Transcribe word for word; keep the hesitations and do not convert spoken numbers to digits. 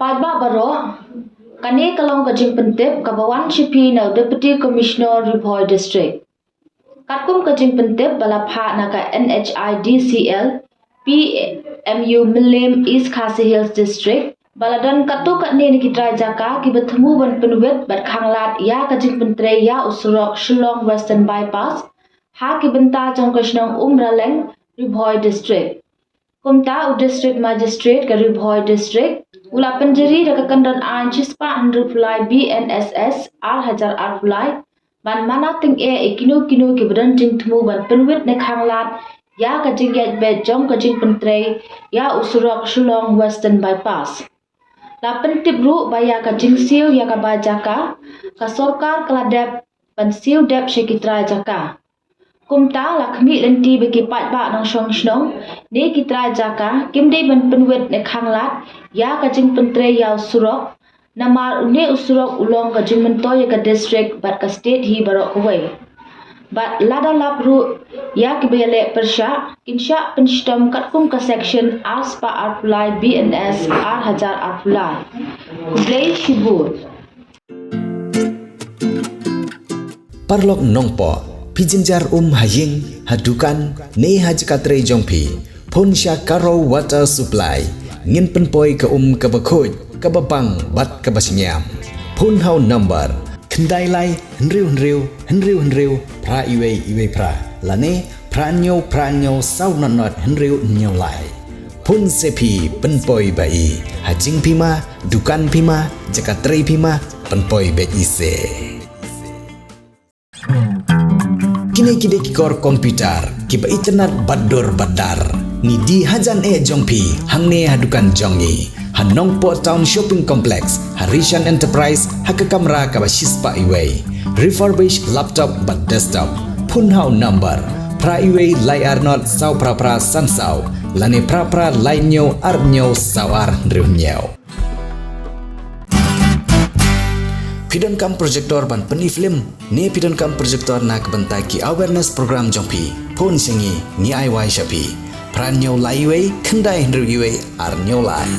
Paidbah baroh, kane ka long ka jingpyntip kaba wan sha phi na u Deputy Commissioner Ri Bhoi District. Katkum ka jingpyntip ba la phah na ka N H I D C L, P M U Mylliem, East Khasi Hills District, ba la don katto katne na ki trai jaka kiba thmu ban pynwit bad khanglad ïa ka jingpyntrei ïa u surok Shillong Western Bypass ha ki bynta jong ka shnong Umraleng, Ri Bhoi District. Kumta u District Magistrate ka Ri Bhoi District u la pynjari da ka kyndon aiñ shispah hynriewphew lai B N S S ar hajar arphew lai ban mana tyngeh ïa kino kino kiba don jingthmu ban pynwit ne khanglad ïa ka jingïaid beit jong ka jingpyntrei ïa u surok Shillong Western Bypass. La pyntip ruh ba ïa ka jingsiew ïa ka bai jaka, ka sorkar ka la dep ban siew dep sha ki trai jaka. Kumta la khmih lynti ba ki paidbah nongshong shnong ne ki trai jaka kim dei ban pynwit ne khanglad ïa ka jingpyntrei ïa u surok, namar une u surok u long ka jingmyntoi ïa ka district bad ka state hi baroh kawei. Bad lada lap ruh ïa kiba ïaleh pyrshah, kin shah pynshitom katkum ka section arspah arphew lai B N S ar hajar arphew lai. Khublei shibun. Paralok nongpoh, phi jynjar um ha ïing, ha dukan, ne ha jaka trei jong phi, phone sha Karo Water Supply. Ngin pynpoi ka um kaba khuid, kaba bang bad kaba shngiam. Phone ha u number khyndai lai hynriew hynriew hynriew hynriew phra iwei iwei phra lane phra hynñiew phra hynñiew saw nod nod hynriew hynñiew lai. Phone se phi, pynpoi ba i. Ha jingphi ma, dukan phi ma, jaka trei phi ma, pynpoi beit i se. Kine ki dei ki kor computer kiba itynnad bad dur bad dar. Ngi die hajan eh jong phi hangne ha dukan jong ngi ha Nongpoh Town Shopping Complex, ha Rishan Enterprise, ha ka kamra kaba shispah iwei. Refurbished laptop bad desktop. Phone ha u number phra iwei lai ar nod saw phra phra san saw lane phra phra lai hynñiew ar hynñiew saw ar hynriew hynñiew. Phi donkam projector ban pyni film ne phi donkam projector na ka bynta ki awareness program jong phi, phone sha ngi, ngi ai wai sha phi. Phra hynñiew lai iwei khyndai hynriew iwei ar hynñiew lai.